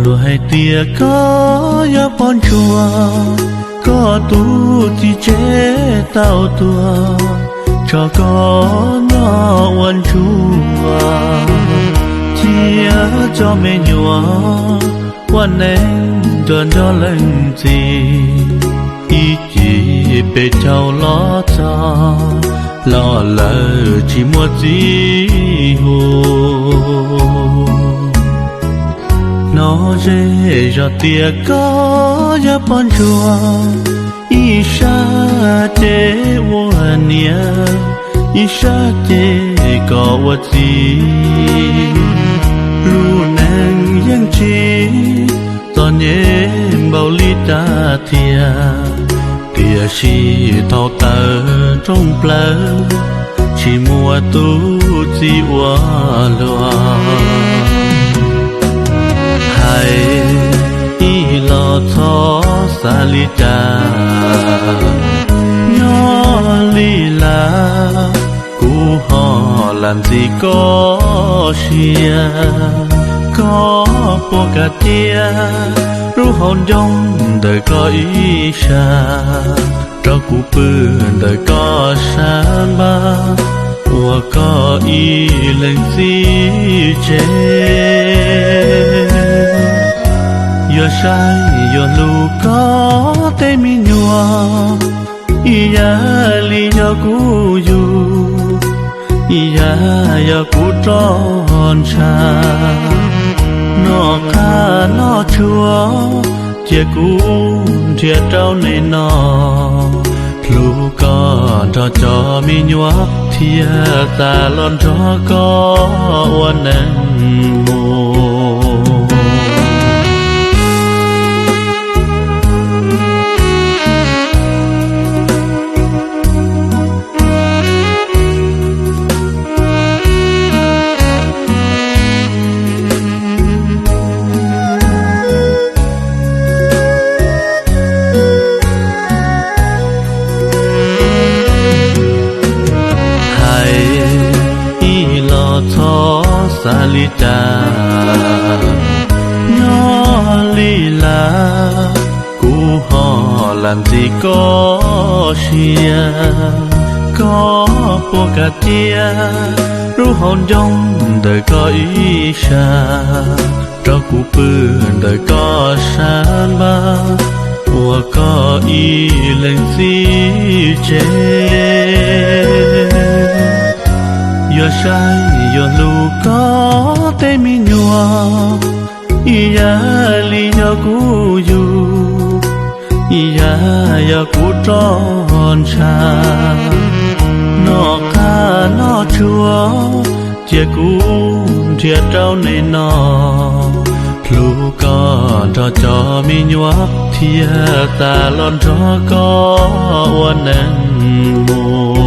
Luag hais tias koj yog poj ntsuag, koj tus txiv tsev tau tuag, tso koj nyob ua ntsuag, thiab tso me nyuam ua neeb nrog nrog leej txiv. Ib cim peb caug los txog, los lawm tsis muaj txiv hu. Hnov ze zog tias koj yog poj ntsuag, ib sab ces ua niam, ib sab ces kom ua txiv. Lub neej yeej tsis txom nyem npaum li cas thiab, tiam sis thaum tawm rooj plaws tsis muaj tus txiv ua luag. Hais ib los txhob xav li cas, nyob li lawm kuv ho lam ntxiv koj siab. Koj puas kam cia lub hauv ncoo ntawm koj ib sab, rau kuv pw ntawm koj sab npab, ua koj ib leeg txiv tsev? Yuav saib yuav hlub koj tej me nyuam ib yam li yog kuv yug, ib yam yog kuv roj ntsha. Noj qab noj tshua cia kuv nrhiav rau nej noj, hlub koj nrog cov me nyuam thiab tas los nrog koj ua neej mus. Hais ib los txhob xav li cas, nyob li lawm kuv ho lam ntxiv koj siab. Koj puas kam cia lub hauv ncoo ntawm koj ib sab, rau kuv pw ntawm koj sab npab, ua koj ib leeg txiv tsev? Yuav saib yuav hlub koj tej me nyuam ib yam li yog kuv yug, ib yam yog kuv roj ntsha. Noj qab noj tshua cia kuv nrhiav rau nej noj, hlub koj nrog cov me nyuam thiab tas los nrog koj ua neej mus.